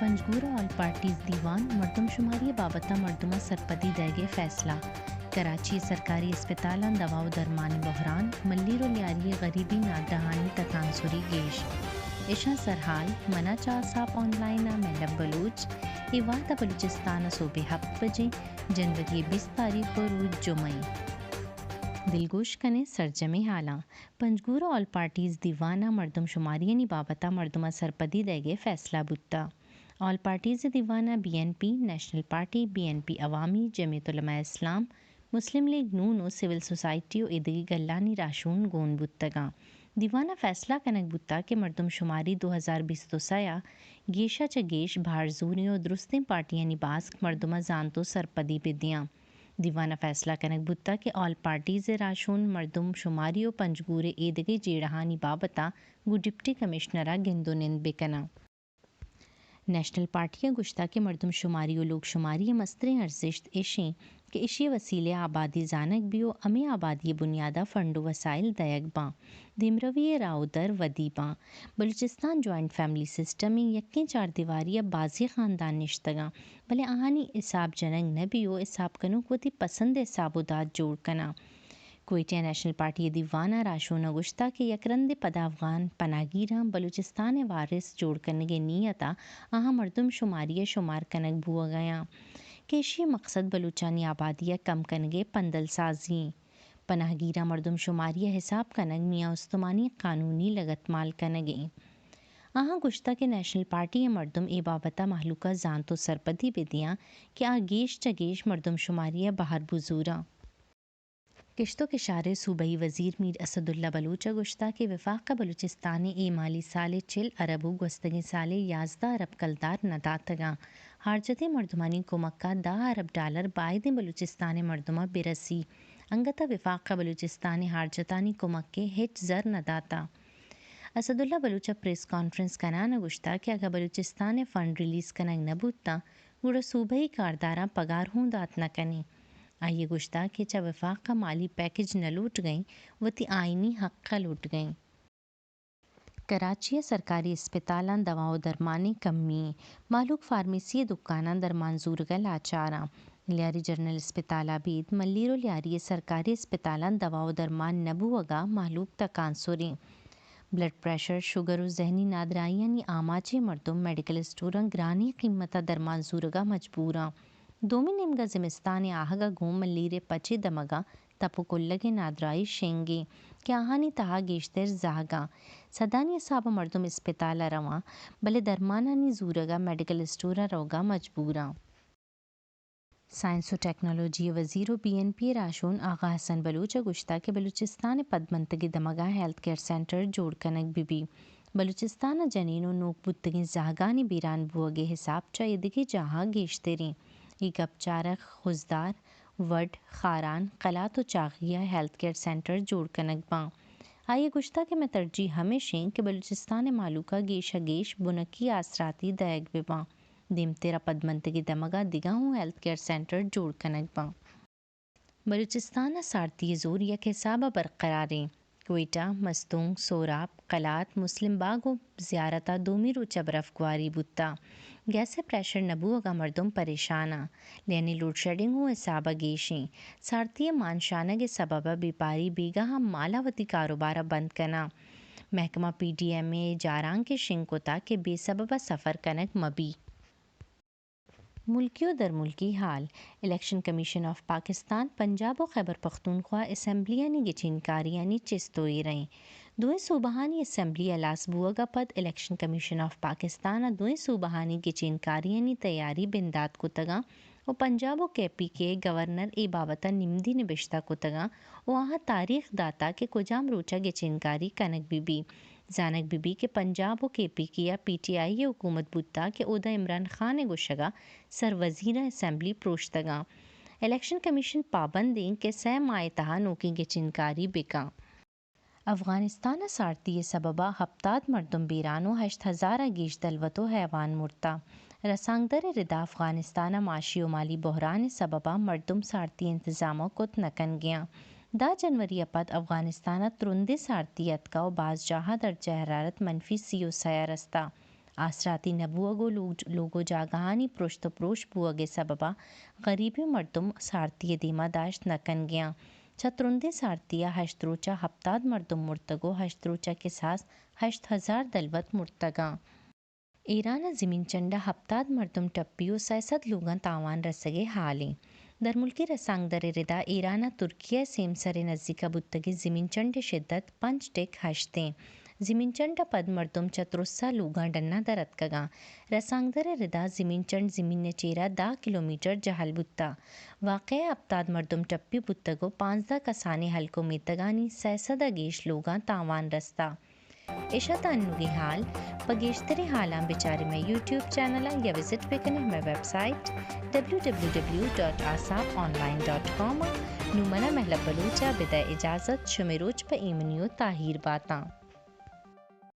پنجگور ءَ آل پارٹیز دیوان، مردم شماری ءِ بابت ءَ مردماں سرپدی دئیگ ءِ فیصلہ۔ کراچی ءِ سرکاری اسپتالاں دوا ءُ درمان ءِ بحران، ملیر ءُ لیاری ءِ غریبی نادراہانی تکانسری گیش۔ اشاں سرحال، منا چہ آساپ آن لائن ءَ مہلب بلوچ۔ اے وہد ءَ بلوچستان ءَ سہب ءِ ہپت بجے، جنوری ءِ بیست تاریخ ءُ روچ جمعہ۔ دلگوش کنیں سرجمیں حالاں۔ پنجگور ءَ آل پارٹیز دیوان ءَ مردم شماریانی بابت ءَ مردماں سرپدی دئیگ ءِ فیصلہ بوتہ۔ آل پارٹیز دیوان ءَ B N P, national party, B N P Awami, Jamiat Ulema Islam, Muslim League نون ءُ سول سوسائٹی ءُ ایدگہ گلانی راہشون گون بوتگ اَنت۔ دیوان ءَ فیصلہ کنگ بوتگ کہ مردم شماری دو ہزار بیست ءُ سئے ءَ گیش ءَ چہ گیش بہر زوریں ءُ درستیں پارٹیانی باسک مردماں زانت ءُ سرپدی بہ دیاں۔ دیوان ءَ فیصلہ کنگ بوتگ کہ آل پارٹیز ءِ راہشون مردم شماری ءُ پنجگور ءِ ایدگہ جیڑہانی بابت ءَ گوں ڈپٹی کمشنر ءَ گند ءُ نند بہ کناں۔ نیشنل پارٹی ءَ گوشتگ کہ مردم شماری ءُ لوگ شماری ءِ مستریں ارزشت اش اِنت کہ اشی ءِ وسیلہ ءَ آبادی زانگ بی ءُ ہمے آبادی ءِ بنیاد ءَ فنڈ ءُ وسائل دئیگ باں۔ دیمروی ءِ راہ ءُ در ودی باں۔ بلوچستان جوائنٹ فیملی سسٹم اِنت، یکیں چاردیواری ءَ بازیں خاندان نشتگ اَنت، بلے آہانی حساب جنگ نہ بی ءُ حساب کنوک وتی پسند ءِ حساب ءُ داد جوڑ کناں۔ کوئٹہ ءَ نیشنل پارٹی ءِ دیوان ءَ راہشون ءَ گوشتگ کہ یک رندے پدا افغان پناہگیراں بلوچستان ءِ وارث جوڑ کنگ ءِ نیت ءَ آہاں مردم شماری ءِ شمار کنگ بوگ ءَ اَنت کہ اشی ءِ مقصد بلوچانی آبادی ءِ کم کنگ ءِ پندل سازی اِنت۔ پناہگیراں مردم شماری ءِ حساب کنگ میاں استمانی قانونی لگتمال کنگ اِنت۔ آہاں گوشتگ کہ نیشنل پارٹی ءِ مردم اے بابت ءَ مہلوک ءَ زانت ءُ سرپدی بہ دیاں کہ آ گیش چہ گیش مردم شماری ءَ بہر بزوراں۔ کشت ءُ کشار ءِ صوبائی وزیر میر اسداللہ بلوچ ءَ گوشتگ کہ وفاق ءَ بلوچستان ءِ اے مالی سال ءِ چل ارب ءُ گوستگیں سال ءِ یازدہ ارب کلدار نہ داتگ اَنت۔ ہارجتیں مردمانی کمک ءَ دہ ارب ڈالر بائدیں بلوچستان ءِ مردماں بہ رسی، انگت ءَ وفاق ءَ بلوچستان ءِ ہارجتانی کمک ءِ ہچ زر نہ داتگ۔ اسداللہ بلوچ ءَ پریس کانفرنس کنان ءَ گوشتگ کہ اگاں بلوچستان ءِ فنڈ ریلیز کنگ نہ بوتاں، گڑا صوبائی کارداراں پگار ہوں دات نہ کنیں۔ آئی ءَ گوشتگ کہ چہ وفاق ءَ مالی پیکج نہ لوٹگ ءَ ایں، وتی آئینی حق ءَ لوٹگ ءَ ایں۔ کراچی ءِ سرکاری اسپتالاں دوا ءُ درمان ءِ کمی ایں، مہلوک فارمیسی ءِ دکاناں درمان زورگ ءَ لاچار اَنت۔ لیاری جنرل اسپتال ءَ ابید ملیر ءُ لیاری ءِ سرکاری اسپتالاں دوا ءُ درمان نہ بوگ ءَ مہلوک تکانسر ایں۔ بلڈ پریشر، شوگر ءُ ذہنی نادراہیانی آماچیں مردم میڈیکل اسٹوراں گرانیں قیمت ءَ درمان زورگ ءَ مجبور اَنت۔ دومی نیمگ ءَ زمستان ءِ آہگ ءَ گوں ملیر ءِ پچ ءِ دمگاں تپ ءُ کلگ ءِ نادراہی شنگ ایں کہ آہانی تہا گیشتر زہگ اَنت۔ سدانی حساب ءَ مردم اسپتال ءَ رواں، بلے درمانانی زورگ ءَ میڈیکل اسٹور ءَ روگ ءَ مجبور اَنت۔ سائنس ءُ ٹیکنالوجی ءِ وزیر ءُ بی این پی ءِ راہشون آغا حسن بلوچ ءَ گوشتگ کہ بلوچستان ءِ پدمنتگیں دمگاں ہیلتھ کیئر سینٹر جوڑ کنگ بہ بیت۔ بلوچستان ءَ جنین ءُ نوک بوتگیں زہگانی بیران بوگ ءِ حساب چہ ایدگہ جاہاں گیشتر ایں۔ اے گپ چارگ خضدار، وڈھ، خاران، قلات ءُ چاغی ءَ ہیلتھ کیئر سینٹر جوڑ کنگ باں۔ آئی ءَ گوشتگ کہ مئے ترجیح ہمیش ایں کہ بلوچستان ءِ مہلوک ءَ گیش ءَ گیش بنکی آسراتی دئیگ بہ باں۔ دیمتر ءَ پدمنتگیں دمگاں دگہ ہوں ہیلتھ کیئر سینٹر جوڑ کنگ باں۔ بلوچستان ءَ سارتی ءِ زور یک حساب ءَ برقرار ایں۔ کوئٹہ، مستونگ، سوراب، قلات، مسلم باگ ءُ زیارت ءَ دومی روچ ءَ برف گواری بوتگ۔ گیس ءِ پریشر نہ بوگ ءَ مردم پریشان اَنت۔ لینی لوڈشیڈنگ ہوں حساب ءَ گیش ایں۔ سارتی ءِ مان شانگ ءِ سبب ءَ بیپاری بیگاہ ءَ مال ءَ وتی کاروبار ءَ بند کناں۔ محکمہ پی ڈی ایم اے ءَ جارانکے شنگ کتگ کہ بے سبب ءَ سفر کنگ مہ بیت۔ ملکی ءُ درملکی حال۔ الیکشن کمیشن آف پاکستان پنجاب ءُ خیبر پختونخوا اسمبلیانی گچین کاریانی چست ءُ ایر ءَ ایں۔ دوئیں صوبہانی اسمبلی ہلاس بوگ ءَ پد الیکشن کمیشن آف پاکستان ءَ دوئیں صوبہانی گچین کاریانی تیاری بندات کتگ اَنت ءُ پنجاب ءُ کے پی کے ءِ گورنر اے بابت ءَ نمدی نبشتہ کتگ اَنت ءُ آہاں تاریخ داتگ کہ کجام روچ ءَ گچین کاری کنگ بہ بیت۔ زانگ بہ بیت کہ پنجاب ءُ کے پی کے ءَ پی ٹی آئی ءِ حکومت بوتگ کہ اودا عمران خان ءِ گوشگ ءَ سر وزیراں اسمبلی پروشتگ اَنت۔ الیکشن کمیشن پابند ایں کہ سئے ماہ ءِ تہا نوکیں گچین کاری بہ کنت۔ افغانستان ءَ سارتی ءِ سبب ءَ ہپتاد مردم بیران ءُ ہشت ہزار ءَ گیش دلوت ءُ حیوان مرتگ۔ رسانکدر ءِ ردا افغانستان ءَ معاشی ءُ مالی بحران ءِ سبب ءَ مردم سارتی ءِ انتظام ءَ کت نہ کنگ ءَ اَنت۔ دہ جنوری ءَ پد افغانستان ءَ ترندیں سارتی اتکگ ءُ باز جاہ ءَ درجہ حرارت منفی سی ءُ سئے ءَ رستگ۔ آسراتی نہ بوگ ءُ لوگ، لوگ ءُ جاگہانی پرشت ءُ پروش بوگ ءِ سبب ءَ غریبیں مردم سارتی ءِ دیما داشت نہ کنگیاں۔ چہ ترندیں سارتی ءَ ہشت روچ ءَ ہپتاد مردم مرتگ ءُ ہشت روچ ءَ کساس ہشت ہزار دلوت مرتگاں۔ ایران ءَ زمین چنڈ ءَ ہپتاد مردم ٹپی ءُ سئے سد لوگاں تاوان رسگ ءِ ہال ایں۔ درملکی رسانکدر ءِ ردا ایران ءَ ترکیہ ءِ سیمسر ءِ نزیک ءَ بوتگیں زمین چنڈ ءِ شدت پنچ ٹک ہشت ایں۔ زمین چنڈ ءَ پد مردم چہ ترس ءَ لوگاں ڈن ءَ در اتکگاں۔ رسانکدر ءِ ردا زمین چنڈ زمین ءِ چیرا دہ کلومیٹر جہل بوتہ۔ واقعہ ءَ ہپتاد مردم ٹپی بوتگ ءُ پانزدہ کسانیں ہلک ءُ میتگانی سئے سد ءَ گیش لوگاں تاوان رستہ۔ اش ات انوگیں ہال۔ پہ گیشتریں ہالاں بچارے مئے یوٹیوب چینل ءَ یا وزٹ بکنے مئے website W W W dot Aasaap online dot com ءَ۔ نوں منا مہلب بلوچ ءَ بدئے اجازت، شمے روچ پہ ایمنی ءُ تاہیر باتاں۔